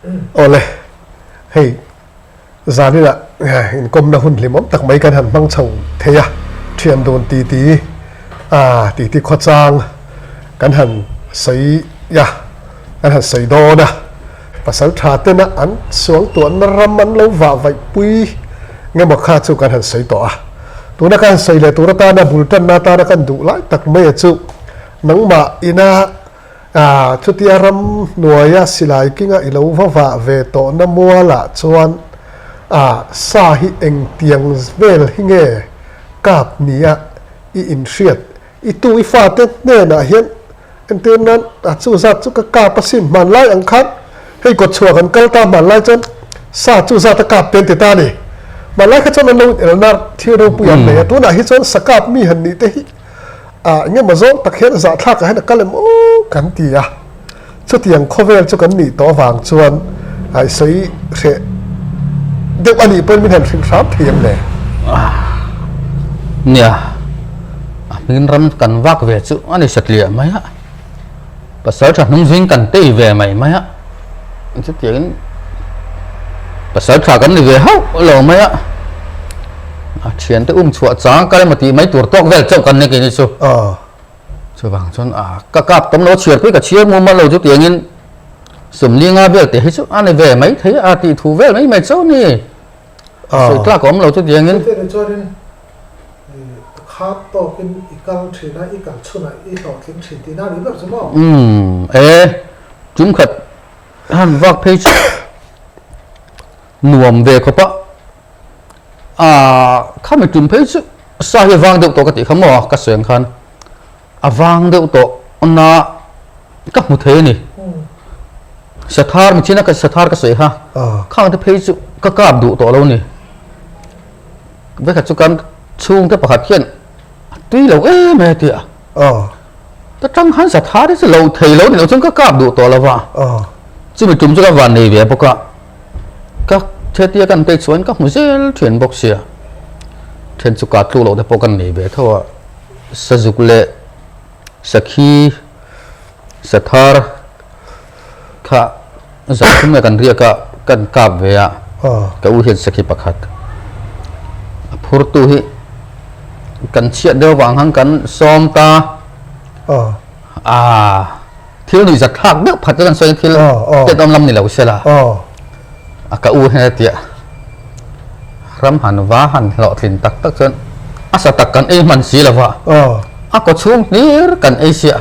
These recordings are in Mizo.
Awle, hei zaninah inkawmna hun hlimawm tak mai kan han hmang chho thei a, thian dun titi a titi khawchang kan han sawi a, kan han sawi dawn a, pasal tha tena an suangtuahna ram an lo vah vaih pui nge maw kha chu kan han sawi tawh a. Tuna kan han sawi leh tur atana bul tanna atana kan duh lai tak maia chu nangmah ina A, chutia ram hnuaia silai kinga i lo va vah ve tawhna mualah chuan a, sa hi engtiang vel hi nge kap nia i inhriat? I tu i fate hnenah hian entir nan a chu zat chu ka kap asin hmanlai ang khan hei kawtchhuah kan kal ta hmanlai chuan sa chu zat a kap te an ti ta a ni. Hmanlai kha chuan an lo inelna thil ropui an nei a, tunah hi chuan sa kap mi han nih te hi Ah, eng emaw zawng tak hian zahthlakah hian a kal em aw kan ti a, chutiang khawvel chu kan nih tawh avang chuan ai sawi hreh deuh a nih pawhin min han hrilh hram thei em le? Nia, a hming ram kan vak ve chu a ni satliah mai a, pasal tha hnung zing kan tei ve mai mai a, chutiangin pasal tha kan ni ve hauh lo mai a, a thiante um chhuah chang kal emaw tih mai tur tawk vel chauh kan ni kei ni chu. Chuvang chuan a ka kap tam lo chhiar pui ka chhiar mu mal lo chutiangin sawmlinga vel te hi chu a ni ve mai thei a tih thu vel mai mai chauh a ni. Sawi tlak a awm lo chutiangin. Chutiang chuanin Khat tawkin i kal thin a, i kal chhunah i hlawhtling thin tihna a ni ber chu maw? Umm, e, tumkhat han vak phei chu nuam ve khawp a, ah khami tum phei chu sa hi a vang deuh tawh ka tih kha maw ka sawi ang khan a vang deuh tawh na ka hmu thei a ni. Sathar michina ka sathar ka sawi kha khang te phei chu ka kap duh tawh lo a ni. Vekhat chu kan chhungte pakhat hian a tui lo em e tia ta tang khan sathar hi chu lo thei lo ni lo chuan ka kap duh tawh lo va chumi tum chu ka van nei ve bawk a ka hetia kan tei chuan ka hmu zel thian bawk sia then chu ka tluk loh te pawh kan nei ve tho a sazuk leh sakhi sathar Kha zan thum nge kan riak a, kan kap ve a, ka u hian sakhi pakhat a phurtu hi kan chhiat deuh vang han kan sawm ta a thil nuih zat thlak deuh phat chu kan sawi thil tet awm lam ni lo se la a ka u hian a tia ram han va han hlawhtlin tak tak chuan a sa tak kan ei hman si lo va a kaw chhung hlir kan ei sia.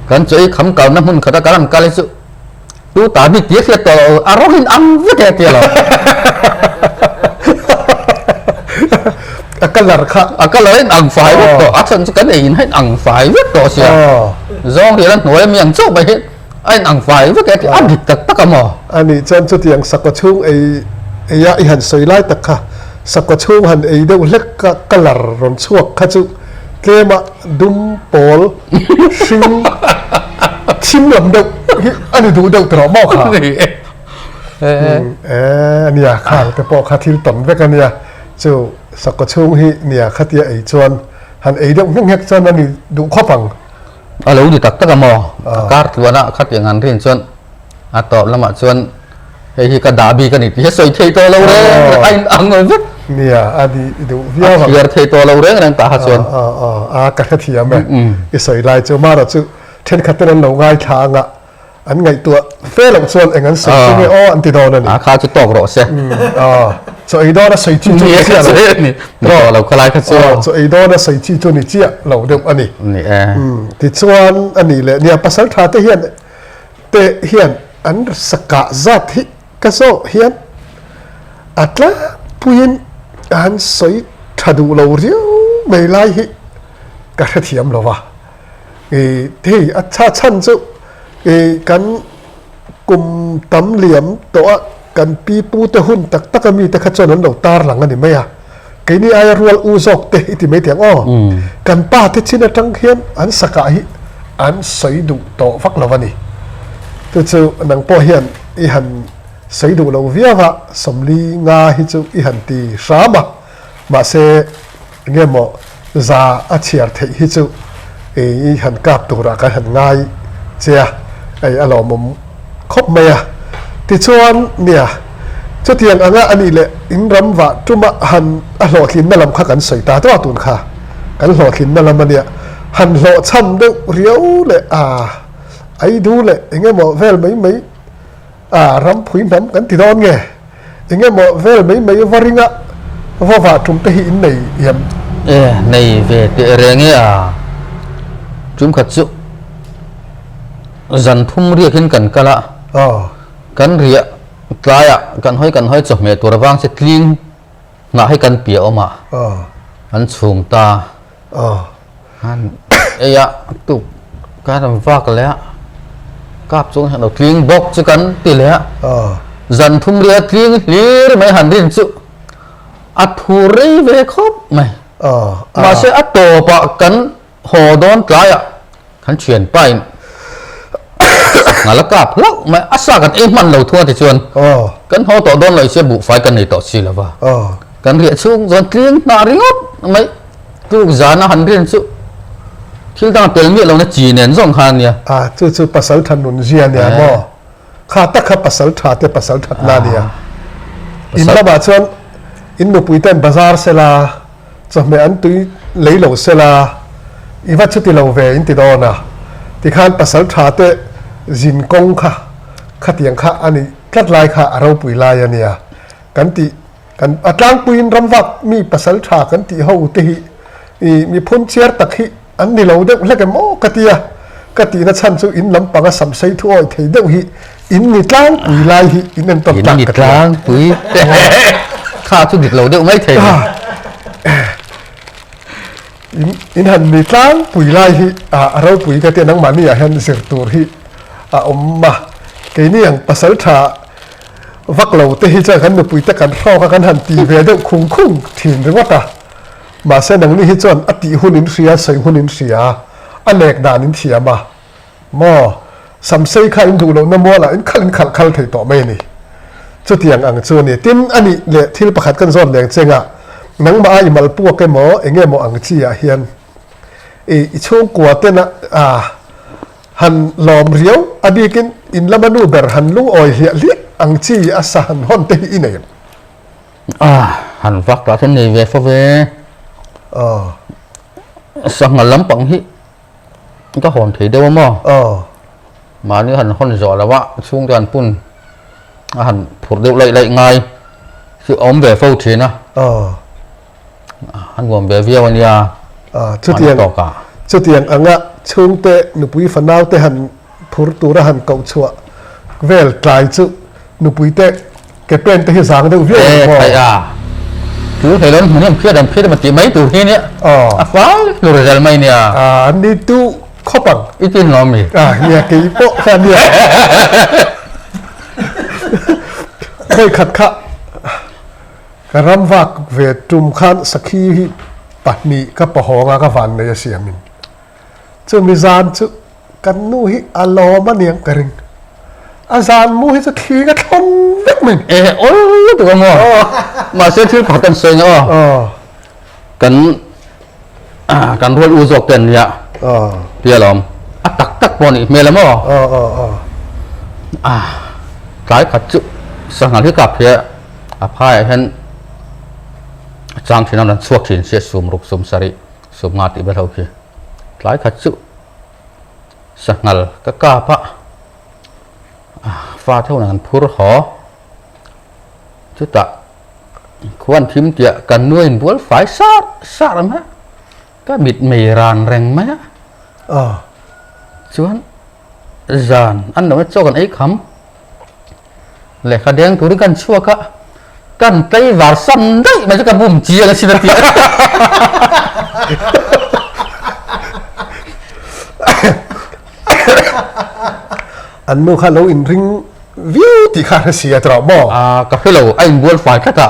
Kan chu ei kham kalna hmun khata kan han kal hi chu tu ta bik tia hriat tawh lo a rawng in ang vek e tia lo. A colour kha. A colour in ang fai vek tawh a chhan chu kan ei in a in ang fai vek tawh sia. Zawng rial a hnuai ami ang chauh mai hi a in ang fai vek e tia a dik tak tak a maw. A nih chuan chutiang sakhaw chhung ei ei a i han sawi lai tak kha sakhaw chhung han ei deuh hlek kha colour rawn chhuak kha chu Tlema dum pawl hring thim lam deuh hi a ni duh deuh tawh maw kha? E ania khang te pawh kha thil tam vek ania chu sakkaw chhung hi nia khatia ei chuan han ei deuh nghek nghek chuan a ni duh khawp ang. A lo ni tak tak a maw? A kar tluan a khatiang han rin chuan a tawp lamah chuan hei hi ka dah bik a ni tih hi a sawi thei tawh lo reng reng a in ang lo vek. Nia a ni duh viau ang. A thliar thei tawh lo reng reng tah kha chuan. A a a ka hrethiam e i sawi lai chu mahra chu thenkhat ten an lo ngaithla ang a an ngaihtuah fe loh chuan eng an sawi chu nge aw an ti dawn a ni. A kha chu tawk rawh se. A chaw ei dawn a sawi chi chu ni chiah lo. Ni tawh lo khalai kha chu. Chaw ei dawn a sawi chi chu ni chiah lo deuh a ni. Ni e. Tichuan a nih leh nia pasal tha te hian te hian an sakah zat hi ka zawh hian a tlangpuiin an sawi tha duh lo riau mai lai hi ka hrethiam lo va. I hei a tha chhan chu i kan kum tam liam tawh a kan pi pu te hun tak tak a mi te kha chuan an lo tar lang a ni mai a. Keini aia rual u zawk te i ti mai teh ang aw. Kan pa te chin atang hian an sakah hi an sawi duh tawh vak lo a ni. Chu chu nang pawh hian i han sawi duh lo viau a, sawmli nga hi chu i han ti hram a, mahse enge maw za a chhiar theih hi chu i han kap turah kan han ngai che a, hei a lawmawm khawp mai a. Tichuan, nia, chutiang anga a nih leh in ram vah tuma han a hlawhtlinna lam kha kan sawi ta tawh a tun kha kan hlawhtlinna lam a nia, han hlawhchham deuh riau leh a aidu leh eng emaw vel mai mai a ram phui hnam kan ti dawn nge eng emaw vel mai mai va ringa va vah tum te hi in nei em? E, nei ve teh reng e a, tum khat chu zan thum riakin kan kal a, kan riah tlaiah kan hawi kan hawi chawhmeh tur avang che tling hnah hi kan piah awm a, an chhum ta. Ei a tuk kan rawn vak leh a, kap chung hian lo tling bawk chu kan ti leh a, zan thum ria tling hlir mai han rin chu a thu rei ve khawp mai. Mahse a tawpah kan haw dawn tlaiah kan thianpa in sangha la kap hlauh mai, a sa kan ei hman lo thung a ti chuan kan haw tawh dawn lo isia buhfai kan nei tawh si lo va, kan riah chhung chuan tling hnah ringawt mai. Tuk zana han rin chu thil dang a tel miah lohna chi nen zawng kha a nia. A, chu chu pasal tha nun zia a nia maw? Kha tak kha pasal tha te pasal thatna a nia. In lamah chuan in nupui ten bazar sela, chawhmeh an tui lei lo sela, i va chuti lo ve in ti dawn a. Tikhan pasal tha te zin kawng kha khatiang kha a nih tlat lai kha a ropui lai a nia. Kan tih Kan a tlangpuiin ramvak mi pasal tha kan tih ho te hi i mi phun chiar tak hi an ni lo deuh hlek em aw ka ti a, ka tihna chhan chu in lampanga samsei thu awi thei deuh hi in ni tlangpui lai hi in entawn tlak ka ti a. In ni tlangpui te kha chu dik lo deuh mai thei ni. In in han ni tlangpui lai hi a ropui ka ti a, nangmahni ah hian zir tur hi a awm a, keini ang pasal tha Vak lo te hi chuan kan nupui te kan hrawk a, kan han ti ve deuh khung khung thin ringawt a. Mahse nangni hi chuan a tih hun in hria, sawi hun in hria, a nek dan in thiam a. Maw? Samsei kha in duh lohna mualah in khalh in khalh khal thei tawh mai a ni. Chutiang ang chu a ni. Tin, a nih leh thil pakhat kan zawt leng cheng a, nangmah a i mal puak emaw, eng emaw ang chi ah hian i chhungkua ten a Han lawm riau, a bikin in lama nu ber han lungawi hliah hliah ang chi a sa han hawn te hi i nei em? Ah, han vak lah chuan nei ve fo ve. Aw. Sangha lampang hi ka hawn thei deuh a maw? Aw. Mahni han hawn zawh lo a, chhungte han pun a han phurh deuh laih laih ngai chu a awm ve fo thin a. Aw. A nuam ve viau a nia. Chutiang chutiang anga chhungte nupui fanau te han phur tura han koh chhuah vel tlai chu nupui te ke pen te hi zang deuh viau ang maw? Theih a. Chu thei lo hmun hi an phiat an phiat emaw tih mai tur hi nia. A fai hlur zel mai nia. An ni tu khawp ang. I tin lo mi? Nia kei pawh kha nia. Vawikhat kha. Ka ram vak ve tum khan sakhi hi pahnih ka pahawng a, ka van nei a siamin. Chumi zan chu kan nu hi a lawm a niang ka ring. A zan mu hi chu thli ka thlawm vek mai. E awl lutuk a maw? Mahse thil pakhat kan sawi nia aw. Kan kan rual u zawk te an nia. Tia lawm. A tak tak pawh a nih hmel a maw? Tlai khat chu sangha hi kap hi a. A phaiah hian a chang thin a rawn chhuak thin sia sum ruk sum sarih sum nga tih vel ho khi tlai khat chu sanghal ka kap a fa theuh an phur haw chutah khuan thim tiah kan nuain bual fai sar sar ang a ka mit mei ran reng mai a chuan zan an lo chaw kan ei kham. Lehkha deng turin kan chhuak a, kan tlaivar sam daih mai chu ka bum chiang asin a ti a. An nu kha lo inring viau tih kha a hre si a tawh maw? A ka hre lo, a inbual fai tlat a,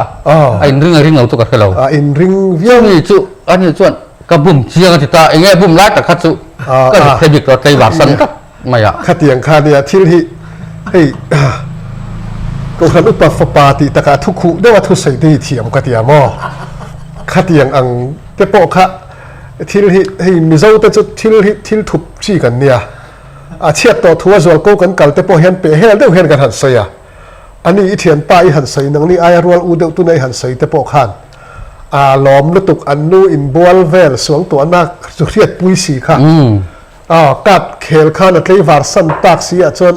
a inring a ring lo chu ka hre lo. A inring viau. Chumi chu ani chuan ka bum chiang a ti ta, eng nge bum lai tak kha chu ka hre bik lo, tlaivar sam tlat. Mai a. Khatiang kha nia thil hi hei Kohhran upa fapa tih takah thu khuh deuh a thusawi te hi thiam ka ti a maw? Khatiang ang te pawh kha thil hi hei Mizo te chu thil hi thil thup chi kan nia. A chhiat tawh thu a zual ko kan kal te pawh hian peh hel deuh hian kan han sawi a. Ani i thianpa i han sawi nang ni aia rual u deuh tuna i han sawi te pawh khan a lawm lutuk an nu inbual vel suangtuahna chu hriatpui si kha a kap khel khan a tleivar san tak si ah chuan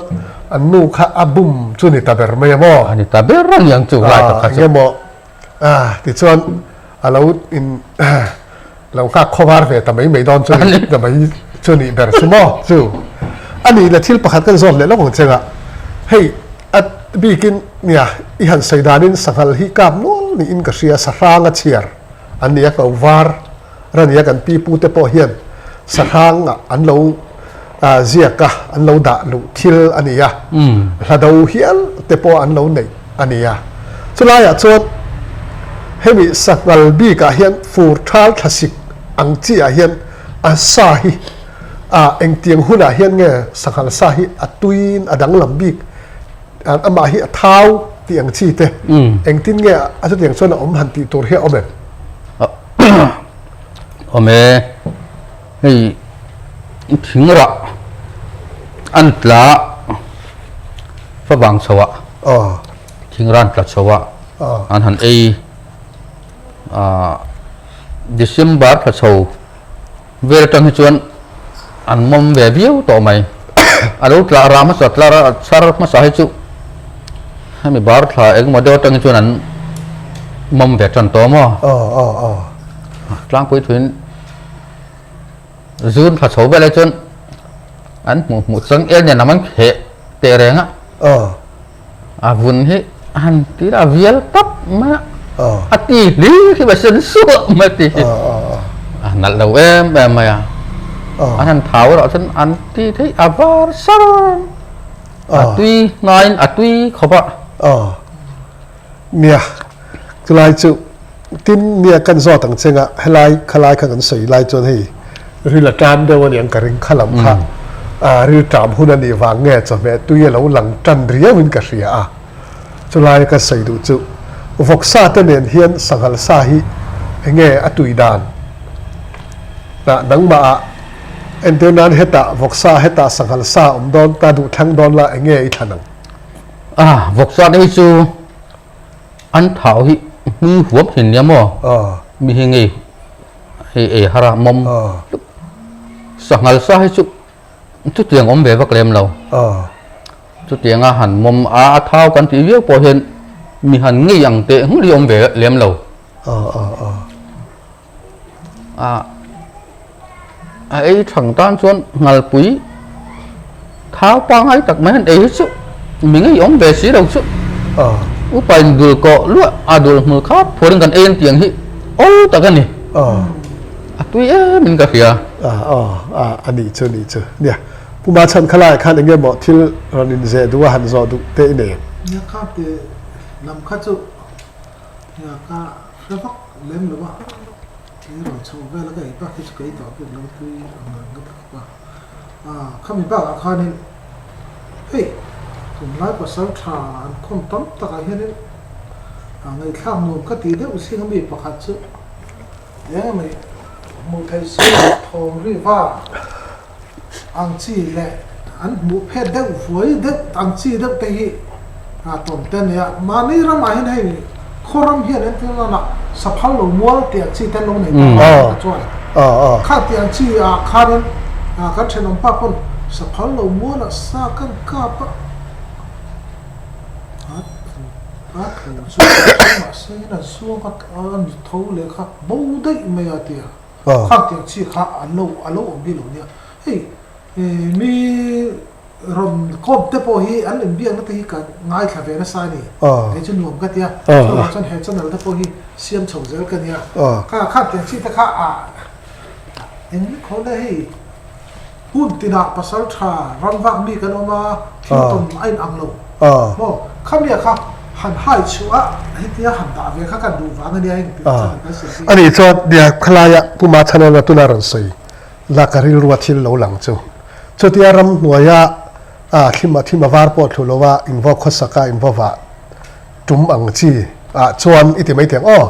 an nu kha a bum chu ni ta ber mai a maw? A ni ta ber a niang chu lai tak kha chu. Enge maw tichuan a lo in lo nghak khawvar ve ta mai mai dawn chu ni ta mai chu nih ber chu maw chu a nih le thil pakhat kan zawt leh lawk ang chengah hei a bikin nia i han sawi danin sanghal hi kap nual niin ka hria sahrang a chhiar an ni a ko var rania kan pi pu te pawh hian sahrangah an lo ziak a an lo dah luh thil a ni a hlado hial te pawh an lo neih a ni a. Chulaiah chuan hemi sanghal bikah hian fur thal thlasik ang chiah hian a sa hi a engtiang hunah hian nge sanghal sa hi a tuiin a danglam bik amah hi a thau tih ang chi te engtin nge a chutiang chuan a awm han tih tur hi a awm em? Awm e, hei thing rah an tla favang chho ah. Thingran tla chho a an han ei ah December thla chho vel atang hi chuan an mawm ve viau tawh mai a lo tla rah hmasa tla chhar hmasa hi chu hemi bar thla engemaw deuh atang hi chuan an mawm ve tan tawh maw tlangpui thuin Zun thla chho vel ai chuan an hmuh hmuh chang el nen lam an kheh teh reng a. A vun hi a han tir a vial tawp mai a. A ti hlir hi va sen suah mai ti hi. A nalh lo em em mai a. An han thau erawh chuan an ti theih a var sar. A tui hnaiin a tui khawp a. Nia, chulai chu tin nia kan zawt ang cheng a, helai khalai kha kan sawi lai chuan hei ril a ṭam deuh a ni ang ka ring kha lam kha ril ṭam hun a nih vang nge chawhmeh tui a lo lang ṭan riau in ka hria a, chulai ka sawi duh chu vawksa te nen hian sanghal sa hi enge a tui dan ah nangmah ah entir nan hetah vawksa hetah sanghal sa awm dawn ta duh thlang dawn la enge i thlan ang. A vawksa te hi chu an thau hi hmui huam thin nia maw? Mi hi ngei hei ei har a mawm sanghal sa hi chu chutiang awm ve vak lem lo. Chutianga han mawm a a thau kan tih viau pawh hian mi han ngei ang teh nghulh hi awm ve lem lo. A a ei thang tan chuan ngalpui thau pangai tak mai han ei hi chu mi ngei awm ve si lo chu upa in dul kawh luah a dul hmul khap phuarin kan ei an tiang hi awl tak a ni a tui em in ka hria. A nih chu nih chu nia Puma chhan khalai khan enge maw thil rawn in zeh duh a han zawh duh te i nei em? Nia kha te lam kha chu nia ka hre vak lem lo a, thil rawn chho vel a ka ei bak hi chu ka ei tawh bik lo tui ang reng ka ti khawp a, ah khami bakah khanin hei tunlai pasal tha an khawm tam takah hianin ah ngaihthlak nuam ka tih deuh zing ami pakhat chu eng emaw hmuh theih si thawm ri var ang chi leh an hmuh phet deuh vuai deuh ang chi deuh te hi a tawn te a ni a. Mahni ramah hian hei khaw ram hian entir nana saphal lo mual tih ang chi te an lo nei ta a chuan kha tih ang chi ah khanin kan thenawm pa pawn saphal lo mual ah sa kan kap a a tho chu mahse in an suang a a tho leh kha bo daih mai a tia. Khang tiang chi kha an lo a lo awm hi lo nia. Hei mi rawn kawm te pawh hi an inbiakna te hi ka ngaithla ve nasa a ni. Kei chu nuam ka tia. Chuvang chuan he channel te pawh hi siam chho zel ka nia. Kha khang tiang chi te kha a eng khaw le hei hun tinah pasal tha ram vak mi kan awm a, thil tawn a inang lo. Maw khamia kha han hai chhuah a hetia han dah ve kha kan duh vang a nia heng tih channel kan siam hi. A nih chuan nia khalaia Pu Machhana tuna rawn sawi la ka rilrua thil lo lang chu. Chutia ram hnuaia thlim a thim a var pawh thlu lova invaw khawsaka invawvah tum ang chi ah chuan i ti mai teh ang aw.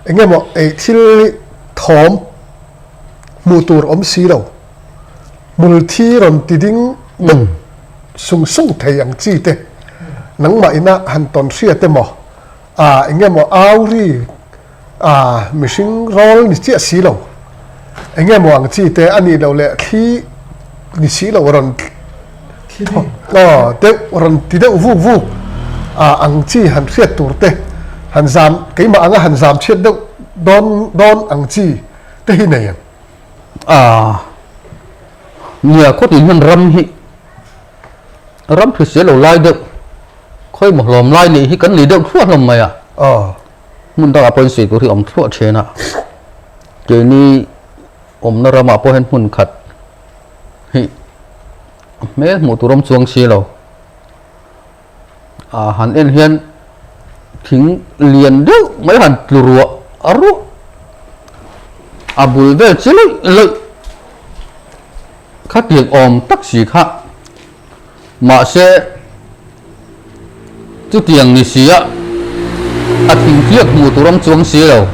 Eng emaw ei thil thawm hmuh tur awm si lo. Hmul thi rawn ti ding deuh sung sung thei ang chi te. Nangmah ina han tawn hriat emaw, ah eng emaw au ri ah mihring rawl ni chiah si lo, eng emaw ang chi te a nih loh leh thli ni si lo rawn aw deuh rawn ti deuh vuk vuk ah ang chi han hriat tur te han zam keimah anga han zam chhiat deuh dawn dawn ang chi te hi nei ang. Ah nia khawtin hian ram hi Ram hrisel lo lai deuh, khawimaw hlawm lai nih hi kan ni deuh thluah hlawm mai a. Hmun dangah pawhin sawi tur hi awm thluah thin a. Keini awmna ramah pawh hian hmun khat hi hmel hmuh tur awm chuang si lo. Ah han en hian thing lian deuh mai han tlu ruah a ruah a bul vel chi luih luih. Khatiang awm tak si kha. Mahse, chutiang ni sia a thingtliak hmuh tur awm chuang si lo.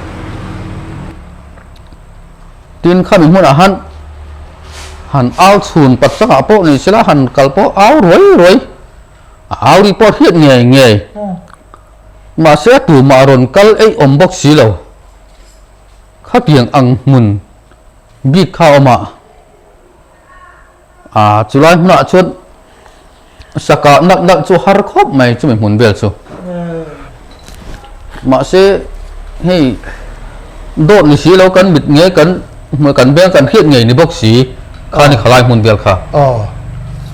Tin, khami hmunah han han au chhun pat changah pawh ni sela han kal pawh au ruai ruai, a au ri pawh hriat ngei ngei. Mahse, a tumah rawn kal eih awm bawk si lo. Khatiang ang hmun bik kha a awm a, ah chulai hmunah chuan saka nalh nalh chu har khawp mai chumi hmun vel chu. Mahse hei dawt ni si lo kan mit nge kan kan beng kan hriat ngei ni bawk si kha ni khalai hmun vel kha.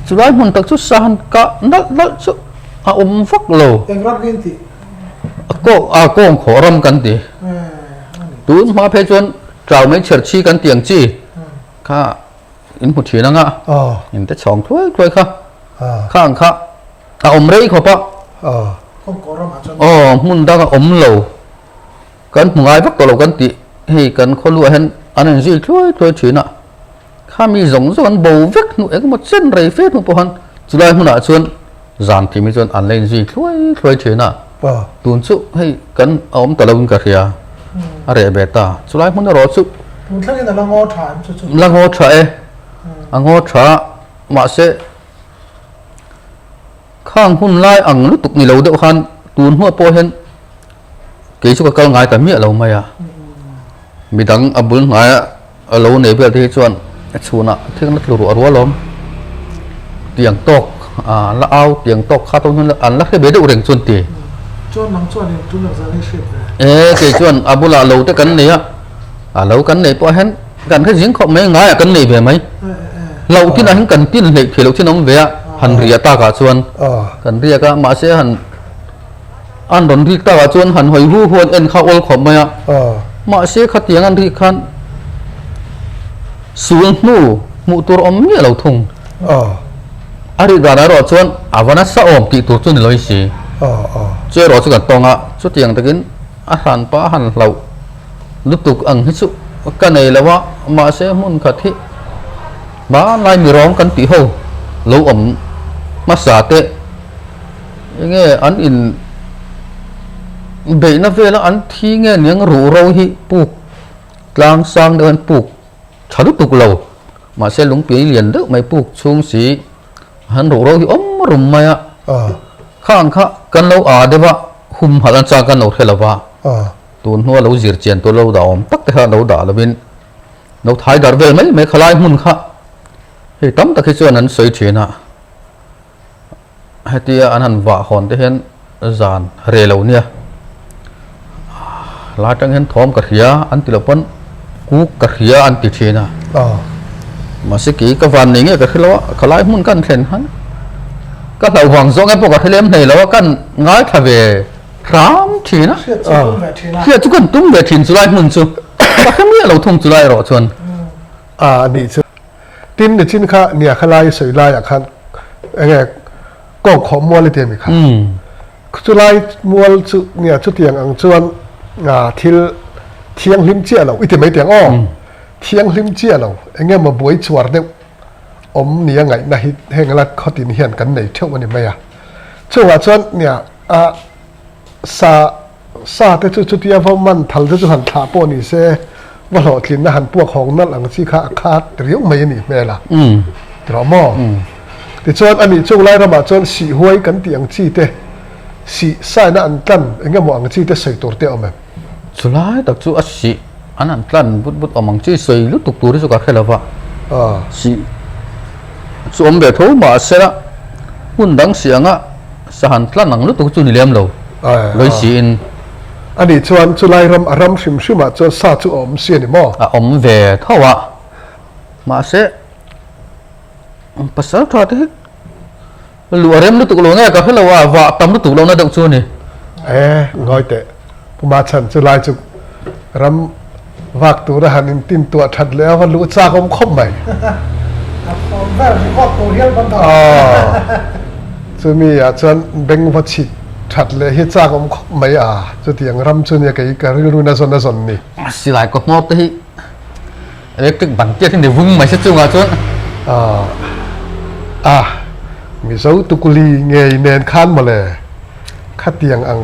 Chulai hmun tak chu sa han kah nalh nalh chu a awm vak lo. Eng ram nge an tih? A kawng khawh ram kan ti. Tun hma phei chuan Trau mai chher chhi kan tiang chi kha in hmu thin anga in te chhawng thuai thuai kha kha ang kha a awm rei khawp a aw hmun dang a awm lo kan hmu ngai vak tawh lo kan tih hei kan khaw luah hian an in zui thuai thuai thin a kha mi zawng zawng an bo vek hnu engemaw chen rei fe hnu pawh han chulai hmunah chuan zan thim hi chuan an la in zui thluai thluai thin a tun chu hei kan a awm ta lo in ka hria a reh ve ta chulai hmun erawh chu tun thlengin a la ngaw tha em chu chu la ngaw tha e a ngaw tha mahse khang hun lai ang lutuk ni lo deuh khan tun hnuah pawh hian kei chu ka kal ngai ta miah lo mai a midang a bul hnaia A lo nei vel te hi chuan a chhunah thil na tlu ruah rual awm tiang tawk a la au tiang tawk kha tawng hian an la hre ve deuh reng chuan ti. Chuan nang chuan in tum ang zan hi hriat ve. E kei chuan a bulah lo te kan nei a, a lo kan nei pawh hian kan hre zing khawp mai ngaiah kan nei ve mai. Lo tinah hian kan tin hleih thei loh chin awm ve a, han riah takah chuan kan riak a mahse han An rawn rik takah chuan han hawi hu hu an en kha awl khawp mai a, mahse khatiang an rik khan sul hnu hmuh tur awm miah lo thung. A rik danah erawh chuan a va nasa awm tih tur chu ni lo si. Chu erawh chu kan tawng a, chutiang takin a hran pa a han hlauh lutuk ang hi chu ka nei lo a, mahse hmun khat hi hmanlai mirawng kan tih ho lo awm hmasa teh. Enge an in beihna vela an thi nge niang ruh ro hi puk tlang sang deuh hian puk tha lutuk lo mahse lungpui lian deuh mai puk chhung si han ruh ro hi awm rum mai a khang kha kan lo a deuh a humhalh an chang kan lo hre lo va tun hnua lo zir chian tur lo dah awm tak te kha lo dah lovin lo thai darh vel mai mai khalai hmun kha hei tam tak hi chuan an sawi thin a. Hetia an han vah hawn te hian zan reh lo nia. Lai atang hian thawm ka hria an ti loh pawn kuk ka hria an ti thin a. Mahse kei ka van nei nge ka hre lo a, khalai hmun ka han thlen khan ka hlauh vang zawng e pawh ka hre lem hlei lo a, ka han ngaithla ve hram thin a. Hriat chu kan tum ve thin chulai hmun chu ka hre miah lo thung chulai erawh chuan. A nih chu. Tin nichin kha nia kha lai sawi laiah khan enge kawng khawh mual i ti ami kha. Chu lai mual chu nia chutiang ang chuan thil thianghlim chiah lo i ti mai teh ang aw. Thianghlim chiah lo enge maw buai chuar deuh awm nia ngaihna hi heng la khawtin hian kan nei theuh a ni mai a. Chungah chuan nia a sa Sa te chu chutia va man thal te chu han thlah pawh ni se, va hlawhtlinna han puak hawng nalh ang chi kha a khat riau mai a nih hmel a, ti rawh maw? Tichuan a nih chung lai ramah chuan sihhuai kan tih ang chi te. Sih saina an tlan eng emaw ang chi te sawi tur te a awm em? Chulai tak chu a sih an han tlan but but awm ang chi sawi lutuk tur hi chu ka hre lo va. Sih chu awm ve tho mahse la hmun dang sih anga sa han tlan ang lutuk chu ni lem lo lawih siin. A nih chuan chulai ram a ram hrim hrimah chuan sa chu a awm si a ni maw? A awm ve tho a mahse pasal tha te hi Luh a rem lutuk lo nge ka hre lo a, vah tam lutuk lohna deuh chu a ni. E, ngawi teh. Pu Machhan chu lai chu ram vak tura han intin tuah that leh a va luh chak awm khawp mai. A thawm ber record tur hian kan dah. Aw, chumi ah chuan beng va chhit that leh hi chak awm khawp mai a, chutiang ram chu nia kei ka rilru na zawn a zawn ni. Silai kaw hmawr te hi Electric ban tiat hi ni vung mai se chungah chuan. Ah ah Mizo tukuli ngei nen khan mawle khatiang ang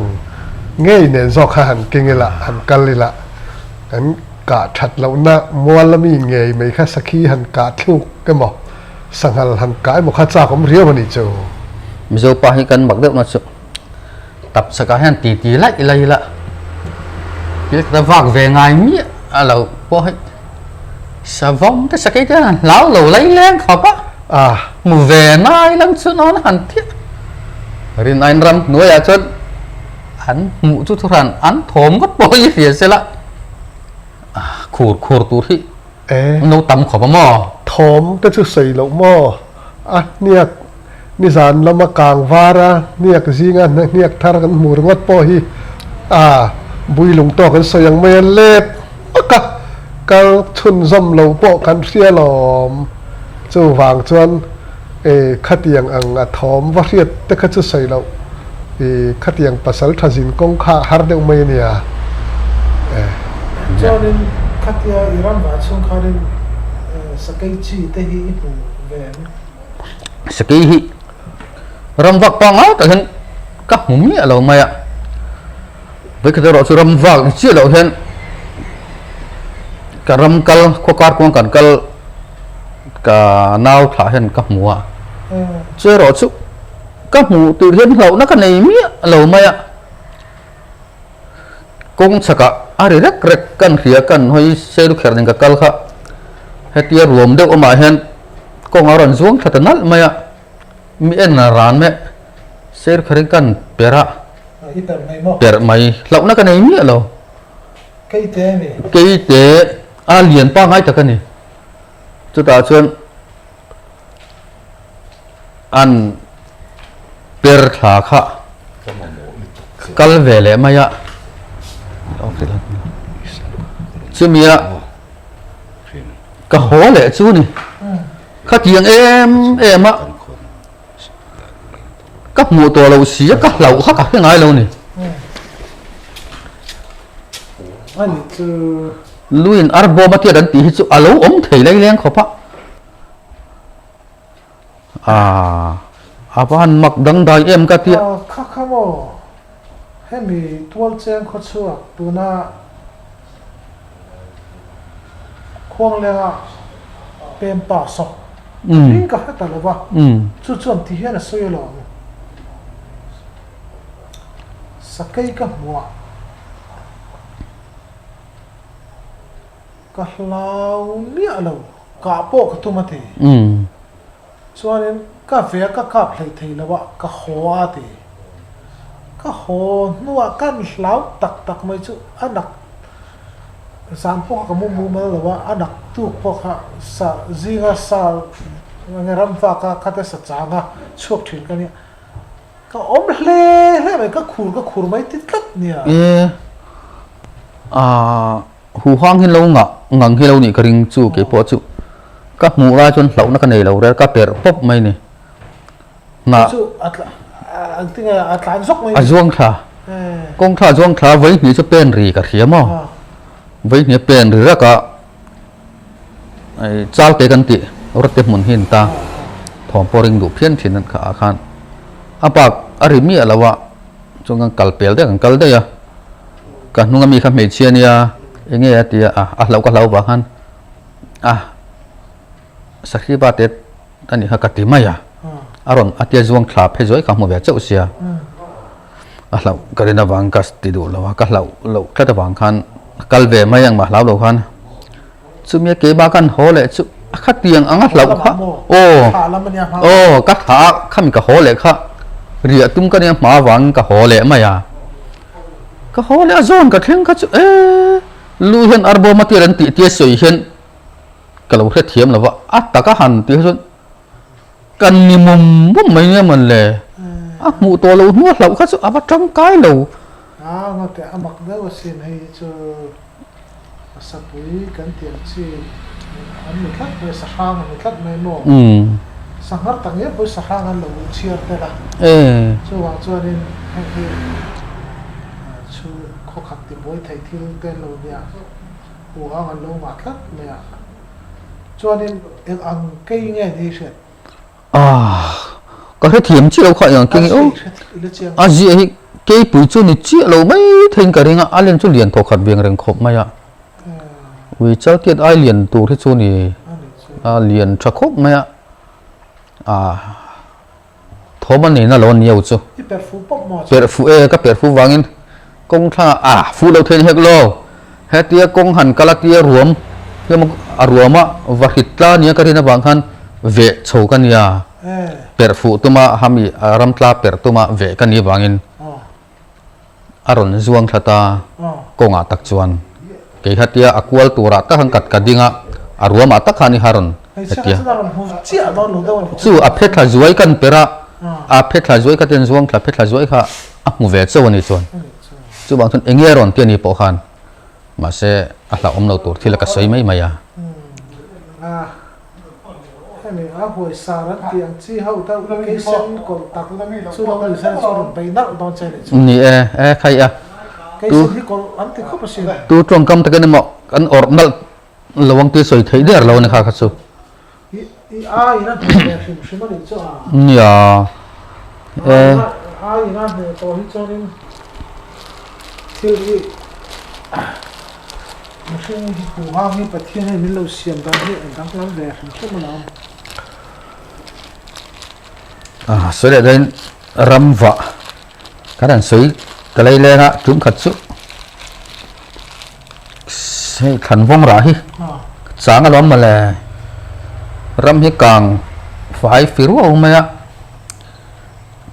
ngei nen zawk kha han keng ila han kal ila kan kah that lohna mual ami ngei mai kha sakhi han kah thluk emaw sanghal han kah emaw kha chak awm riau a nih chu. Mizo pa hi kan mak deuh na chu tap chakah hian ti ti laih laih ila thil khat a vak ve ngai miah a lo pawh hi savawm te sakei te hian an hlau lo lai leng khawp a hmu ve ngai lang chu nawn a han thiah rin aiin ram hnuaiah chuan an hmuh chu thuhran an thawm ngawt pawh hi hria sela khur khur tur hi an lo tam khawp a maw. Thawm te chu sawi loh maw a hniak Nizan lama kang var a hniak zinga hniak thar kan hmu ringawt pawh hi a bui lung tawk an sawi ang mai a, let tak a kal chhunzawm lo pawh kan hria lawm. Chuvang chuan e khatiang ang a thawm va hriat te kha chu sawi loh i khatiang pasal tha zin kawng kha a har deuh mai a nia e. Chuanin khatia i ram vah chhung khanin sakei chi te hi i hmu ve em? Sakei hi ram vak pangngai tak hian ka hmu miah lo mai a, vawikhat erawh chu ram vak ni chiah loh hian ka ram kal khaw kar kuang kan kal ka nau thlah hian ka hmu a, chu erawh chu ka hmuh tur hian hlauhna ka nei miah lo mai a, kawng chhakah a ri rek rek kan hria kan hawi seilu kher nen ka kal kha hetia ruam deuh awmah hian Kawng a rawn zuang thla ta nalh mai a, mi en a ran mai sir kharin kan per a, per mai hlauhna ka nei miah lo. Keite a ni. Keite a lian pangngai tak a ni. Chutah chuan an per thla kha kal ve leh mai a, chumi a. Ka haw leh chu ni. Khatiang em em a ka hmuh tawh loh si a ka hlauh kha ka hre ngai lo ni. Luin arbawm a tiat an tih hi chu a lo awm thei lai leng khawp a. Aaa a va han mak dangdai em ka tia. Kha kha maw hemi tualcheng khawchhuak tuna Khuanglenga pem pa sawk hming ka hre ta lo va, chu chuan ti hian a sawi alawm. Sakei ka hmuh a, ka hlau miah lo, kah pawh ka tum a ti. Chuanin ka ve a ka kap hlei thei lo a, ka haw a ti. Ka haw hnuah kan hlau tak tak mai chu a nak zan pawh kha ka mu mumal lo a, a nak tuk pawh kha sa zinga sa nge ramvak a khate sa chang a chhuak thin ka nia. Ka awm hle hle mai, ka khur ka khur mai ti tlat nia. E ah Huhang hi lo ngah ngang hi lo nih ka ring chu kei pawh chu ka hmuh lai chuan hlauhna ka nei lo rel ka perh pawp mai ni. Hnah a zuang thla kawng thla a zuang thla vawi hnih chu pen ri ka hria maw vawi hnih a pen ri rak a chal te kan tih rawte hmun hi an ta thawm pawh ring duh phian thin an kha ah khan a bak a ri miah lo a chuan kan kal pel daih kan kal daih a. Ka hnung ami kha hmeichhia nia enge a ti a, a hlauh ka hlau vang khan a sakhi ba te a nih kha ka ti mai a, a rawn a tia zuang thla phei zuai kha hmu ve chauh sia. A hlauh ka rin avang ka ti duh lo a, ka hlauh loh tlat avang khan kal ve mai ang mah hlau lo khan chumi a keimah kan haw leh chu a khatiang ang a hlauh kha aw aw ka thlah a khami ka haw leh kha riah tum ka nia hma avangin ka haw leh mai a, ka haw leh a zawn ka thleng kha chu e lu hian arbawm a tir an tih tia sawi hian ka lo hrethiam lo va, a taka han tih kha chuan. Kan ni mum mum mai nia mawn le. A hmuh tawh loh hnu a hlauh kha chu a va tangkai lo. A ngawt e, a mak deuh asin hei hi chu a sapui kan tih ang chi an ni tlat mai, sahrang an ni tlat mai maw? Sanghar tak ngial pawhin sahrang an lo chhiar tel a, chuvang chuanin heng hi chu khawkhat tibuai thei thil te an lo nia, huhang an lo ngah tlat mai a. Chuanin eng ang kei nge ni hriat? Ah, ka hrethiam chiah lo kha eng ang kei nge aw. A ziah hi keipui chu ni chiah lo mai theiin ka ring a, a len chu lian thaw khat veng reng khawp mai a. Ui chaltiat ai lian tur hi chu ni a lian tha khawp mai a. Ah, thawm a neihna lo a ni ho chu. I perh fuh pawp maw chu? Perh fuh e, ka perh fuh vangin kawng thlangah ah fuh lo theih hek lo. Hetia kawng han kal a tia ruam emaw a ruama va hrit tla nia ka rin avang khan veh chho ka nia. Perh fuh tuma hami a ram tla perh tuma veh ka nih avangin a rawn zuang thla ta kawngah tak chuan kei kha tia a kual turah tak khan kat ka ding a, a ruamah tak khan i ha rawn hetia chu a phe thla zuai kan per a, a phe thla zuai kha ten zuang thla phe thla zuai kha a hmu ve chauh a ni chuan chuvang chuan enge a rawn ti a ni pawh khan mahse a hlauhawm lo tur thil a ka sawi mai mai a. Hemi a huai sar an tih ang chi ho deuh keisen kawlh tak chu lo ni se chu rawn bei nalh dawn che nih chu. Ni e, e khai a. Keisen hi kawlh an ti khawp asin. Tu tawngkam takin emaw kan awrh nalh lo ang tih sawi theih der lo a ni kha kha chu. I i a in a hneh ve hrim hrim a nih chu a. Nia. E. A in a hneh tawh hi chuanin thil hi. Mihring hi huhang hi Pathian hian min lo siam dan hi a danglam ve hrim hrim a lo. Ah, sawi leh dahin ram vah kan han sawi ka lei leng a tum khat chu hei thlan vawng rah hi chang a lo awm mawle ram hi kang fai fir uau mai a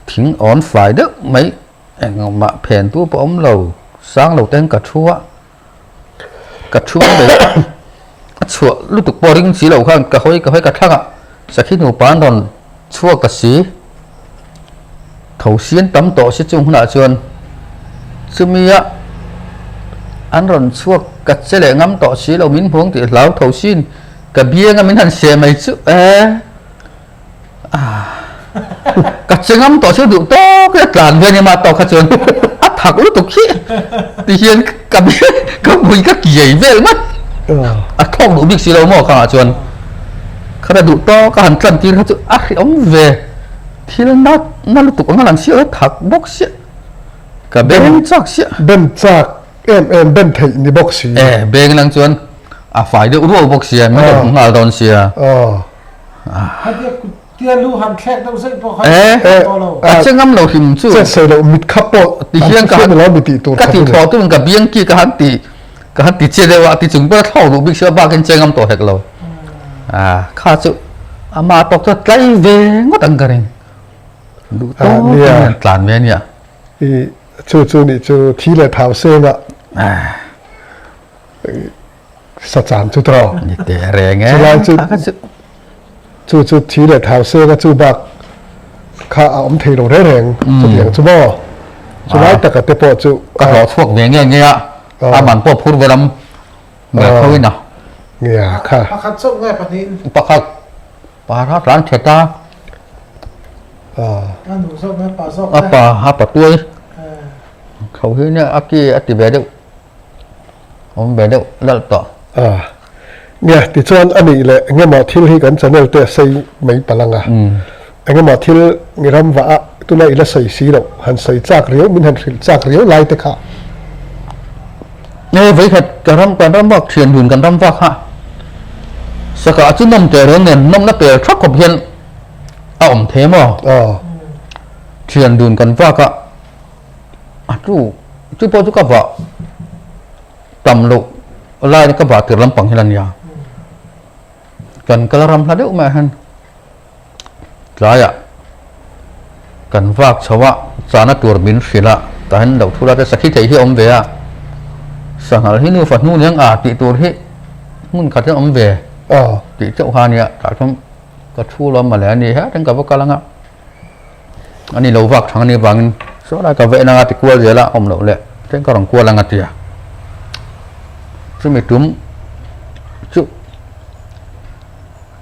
thing awn fai deuh mai engmah phen tu pawh awm lo sang lo ten ka thu a. Ka thu mai a, a chhuah lutuk pawh ring si lo khan ka hawi ka hawi ka thlang a, sakhi nupa an rawn chhuak ta si, tho sian tam tawh si chung hunah chuan chumi a an rawn chhuak ka che leh ngam tawh si lo min hmuang tih hlau tho sin ka biang a min han seh mai chu e. Ka che ngam tawh chu duh tawk ila tlan ve a ni mah tawk kha chuan a thak lutuk hi ti hian ka ka hmui ka kiai vel mai a thawk duh bik si lo maw khangah chuan khata duh tawk a han tlan tir kha chu a hreawm ve thil na na lutuk anga lang siah a thak bawk siah ka beng chak siah ben chak em em ben theih ni bawk si e beng lang chuan a fai deuh ruau bawk sia min rawn hmu nghal dawn sia. Hatia tia lu han thlek deuh zeih pawh khan eh tawh lo. A che ngam lo hrim chu. Che sawi loh mit khap pawh ti hian ka han lo mi tih tur ka ti thaw tu ka biang ki ka han ti ka han ti che deuh a ti chung pawh thlawk duh bik si a bakin che ngam tawh hek lo. A kha chu ama tawk chu tlai ve ngawt ang ka ring. Duh tawk in tlan ve ania. I chu chu nih chu thi leh thau seng a. Sa chan chu tawh. Ni teh reng e. Chulai chu chu chu thi leh thau seng a chu bak kha a awm thei lo reng reng chutiang chu maw. Chulai taka te pawh chu ka hlawh chhuak ve nge nge a a man pawh phur ve lam ve tho in a. Nia kha. Pakhat chauh nge pahnih. Pakhat para tlan thet a. A nu zawk nge pa zawk nge. A pa a pa tuai. Tho hi nia a ki a ti ve deuh. Awm ve deuh lalh tawh. A, nia, tichuan a nih leh engemaw thil hi kan channel te a sei mai palh ang a. Engemaw thil ngi ram vah a tuna i la sawi si loh, han sawi chak riau, min han hrilh chak riau lai te kha. Nge vawikhat ka ram kan ram vak thian dun kan ram vak kha saka chu nawm teh reng nen nawmna pel thak khawp hian a awm thei maw? Aw. Thian dun kan vak a. A chu chu pawh chu ka vah tam loh lai ka vah tir lampang hi la nia. Kan kal ram hla deuh maiah hian tlaiah kan vak chho a, chahna tur min hrilh a, tah hian lo thu la te sakhi theih hi a awm ve a, sanghal hi nufa hnu niang a tih tur hi hmun khat hian awm ve tih chauh kha a nia, tah chuan ka thu lo mawle a ni hetin ka va kal ang a. Ani lo vak thang anih avangin saw lai ka veh nanga ti kual zel a awm loh leh tlem ka rawn kual ang a ti a. Chumi tum chu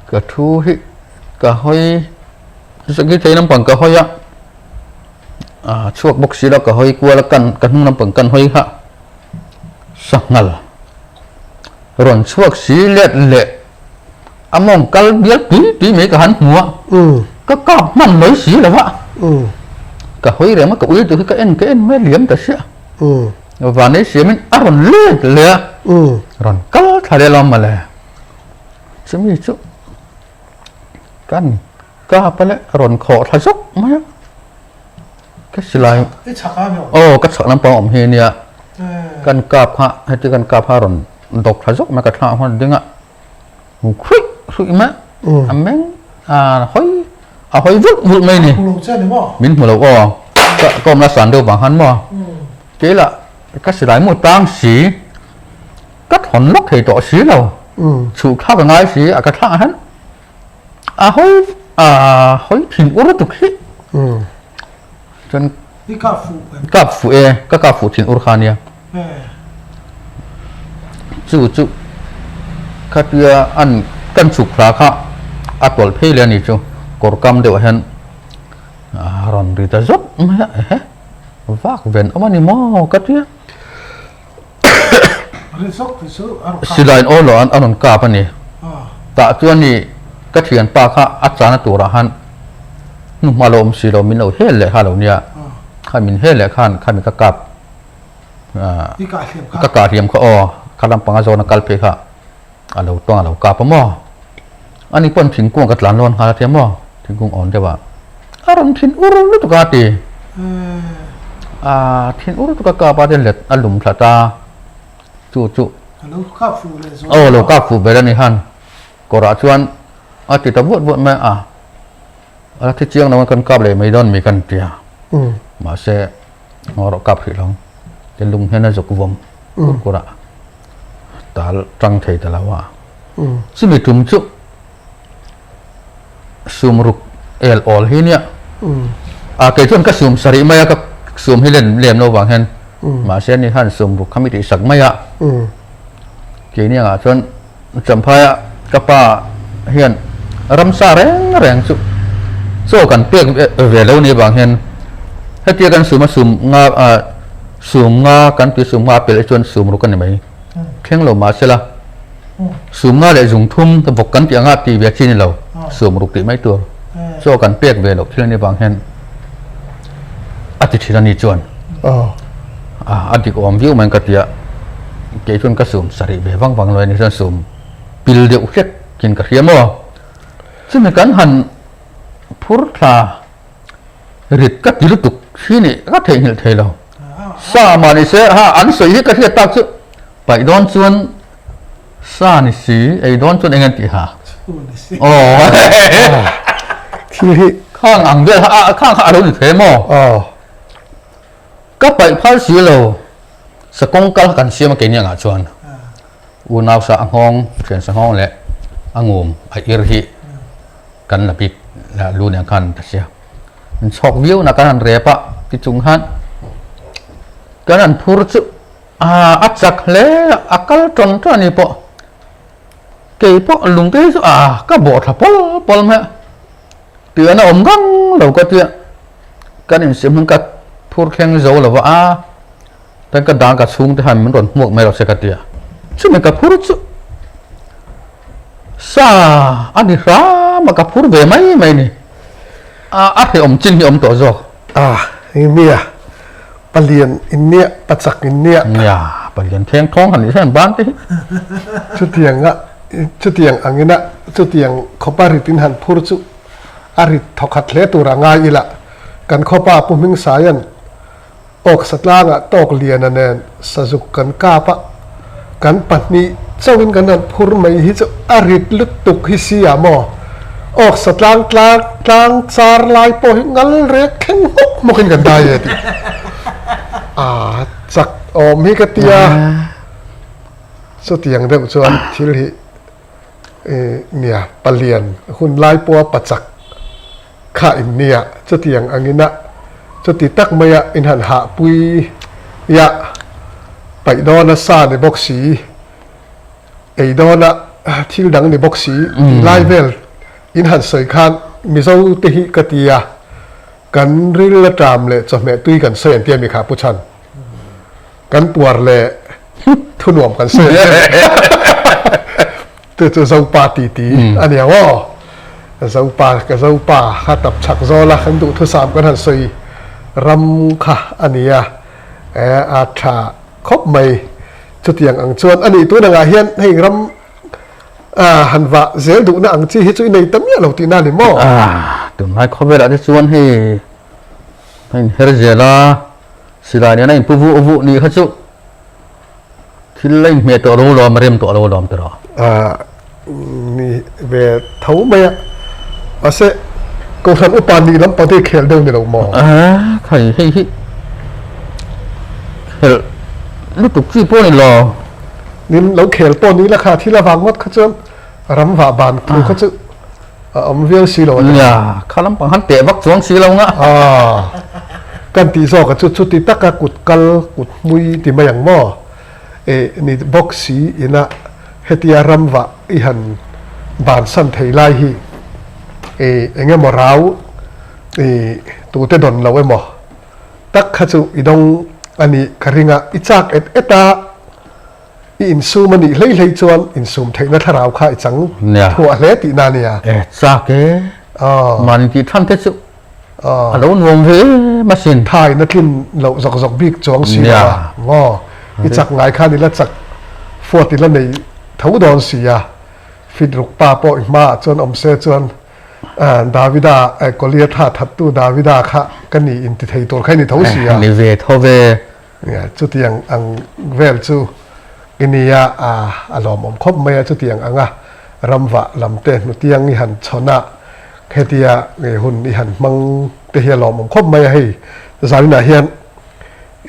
ka thu hi ka hawi sakhi thei lampang ka hawi a, ah chhuak bawk si lo ka hawi kual a kan ka hnung lampang kan hawi kha sanghal rawn chhuak si let leh A mawng kal bial tui tui mai ka han hmu a, ka kap hman mai si lo a, ka hawi reng a, ka ui tur hi ka en ka en mai a liam ta sia, vanei siamin a rawn let leh a, rawn kal thla leh lo mawle, chumi chu kan kap a leh rawn khawh thla zawk mai a, ka silai aw ka chhak lampang awm hi ania, kan kap kha heti kan kap kha rawn dawk thla zawk mai ka thla huan ding a. Hruih hruih mai a meng a hawi a hawi vulh vulh mai ni. Hmu lo che ni maw? Min hmu lo aw. Ka ka awmna san deuh vang han maw? Kei lah ka silai mu tang si ka thawn lawk thei tawh si lo. Chhuh thlak a ngai si a ka thlak ah hian a hawi a hawi thin ur tuk hi. Chuan I kap fuh em? Kap fuh e, ka kap fuh thin ur kha nia. Chu chu khatia an kan chhuk hla kha a tawlh phei leh a ni chu kawr kam deuh ah hian a rawn ri ta zawk mai a ehe vak ven awm a ni maw ka tia. Silai in aw lo a rawn kap a ni. Tah chuan ni ka thianpa kha a chana turah khan hnuhma lo awm si lo min lo hel leh kha lo nia. Kha min hel leh khan kha mi ka kap ka kah hliam kha aw kha lampanga zawn a kal phei kha a lo tawng a lo kap a maw. Ani pawn thingkung ka tlan lawn nghal a tia maw thingkung awn deuh a a rawn thin ur lutuk a ti. A thin ur lutuk a kap a let a lum thla ta chu chu aw lo kap fuh ber a ni han kawrah chuan a ti ta vuat vuat mai a a la thi chiang lo a kan kap leh mai dawn mi kan tia mahse ngaw rawh kap hrih lo te lung hian a zuk vawm kur kur a tal tang thei ta lo a chumi tum chu sum ruk el awl hi nia a kei chuan ka sum sarih mai a ka sum hi len lem lo vang hian mahse ni khan sum ruk kha mi tih sak mai a keini angah chuan champhaia ka pa hian ramsa reng reng chu chaw kan pek ve lo ni vang hian hetia kan sum a sum nga sum nga kan ti sum nga pelh chuan sum ruk a ni mai thleng lo mahsela Sum nga leh zung thum vawk kan tih anga tih ve chi ni lo, sum ruk tih mai tur chaw kan pek ve loh thil a nih vang hian a ti thin a ni chuan a dik awm viau mai ka ti a, kei chuan ka sum sarih ve vang vang lo a ni chuan sum pil deuh hlek in ka hria maw? Chumi kan han phur thla rit ka ti lutuk hi nih ka theihnghilh thei lo. Sa mah ni se ha an sawi hi ka hriat tak chu paih dawn chuan sa ni si ei dawn chuan eng an tih ha aw thil hi khang ang vel kha khang kha a lo ni thei maw ka paih phal si lo sa kawng kal kan siam a keini angah chuan unau sa a nghawng thian sa nghawng leh a ngum a ir hi kan la bik la lu nen khan ta sia an chhawk viau na kan han rep a ti chung khan kan han phur chu a a chak hle a a kal tawn tawn a ni pawh kei pawh lung te hi chu a ka bawh thla pawl pawl mai a tian a awm ngang lo ka tia kan insiam hian ka phur thleng zo lo va a tan ka dang ka chhung te khan min rawn hmuak mai lo se ka tia chumi ka phur chu sa a ni hram a ka phur ve mai mai ni. A a hrehawm chin hi awm tawh zawk. A nia, palian in nia, pachak in nia. Nia, palian theng thawng han nih hian ban te hi. Chutiang a, chutiang angin a, chutiang khawpa rit in han phur chu a rit thawkhat hle tur a ngai ila. Kan khawpa Pu Hmingsaia'n. Awksa tlangah tawk liana nen sazuk kan kap a, kan pahnih chauhin kan han phur mai hi chu a rit lutuk hi si ah maw? Awksa tlang tlang tlang char lai pawh hi ngal rek thleng hmawk hmawkin kan dai e tih a chak awm hi ka tia. Chutiang deuh chuan thil hi nia palian hun lai pawha pachak kha in nia chutiang angin a chuti tak maia in han hahpui ia paih dawna sa ni bawk si ei dawna thil dang ni bawk si tih lai vel in han sawi khan Mizo te hi ka tia kan ril a ṭam leh chawhmeh tui kan sawi an tia mi kha Pu Chhan. Kan puar leh thunuam kan sawi ang che. Chu chu Zopa titi a ni ang aw. Zopa ka Zopa kha tap chhak zawl a kan duhthusam kan han sawi ram kha a ni a, e a tha khawp mai. Chutiang ang chuan a nih tun angah hian hei ram han vah zel duhna ang chi hi chu i nei ta miah lo tihna a ni maw? Tunlai khawvelah te chuan hei a inher zel a. Silai nena inpu vuh vuh nih kha chu thil a inhmeh tawh lo lawm, a rem tawh lo lawm tiraw? Ah, ni ve tho mai a. Mahse, Kohhran upa nih lam pawh te hi khel deuh ni lo maw? Ah, khai hei hi khelh lutuk chi pawh ni lo. Nin lo khel pawh ni la kha thil avang ngawt kha chuan ram vah ban thu kha chu a awm viau si lo a ni. Nia, kha lampang han teh vak chuang si lo nga. Aw, kan tih zawk a chu chuti taka kut kal, kut hmui ti mai ang maw? Eh, ni bawk si ina hetia ram vah i han bansan thei lai hi eh eng emaw rau eh tute dawn lo emaw tak kha chu i dawng a nih ka ring a, i chak et et a. I insum a nih hlei hlei chuan insum theihna thlarau kha i chang thuah hle tihna a nia. E, chak e. Mahni tih than te chu a lo nuam ve em asin. Thain a tlin loh zawk zawk bik chuang si lo a. Maw? I chak ngai khan i la chak fuat i la nei tho dawn si a. Fit ruk pa pawh i hmaah chuan awm se chuan Davida, Goliatha thattu Davida kha ka ni inti thei tur kha i ni tho si a. Ni ve tho ve. Chutiang ang vel chu i nia a lawmawm khawp mai a, chutiang anga ramvah lam te hnutiang i han chhawn a, hetia hun i han hmang te hi a lawmawm khawp mai a, hei zaninah hian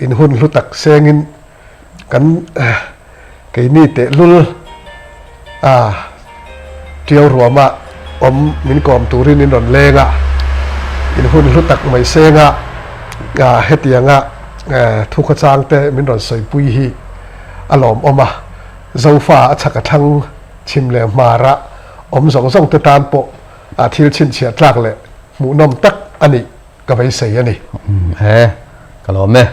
in hun hlu tak sengin kan keini tehlul a Tiau ruama awm min kawm turin in rawn leng a, in hun hlu tak mai senga hetianga thukhawchang te min rawn sawipui hi a lawmawm a, Zofa a chhak a thlang chhim leh hmara awm zawng zawng te tan pawh thil chhinchhiah tlak leh hmuhnawm tak a nih ka beisei a ni. He, ka lawm e.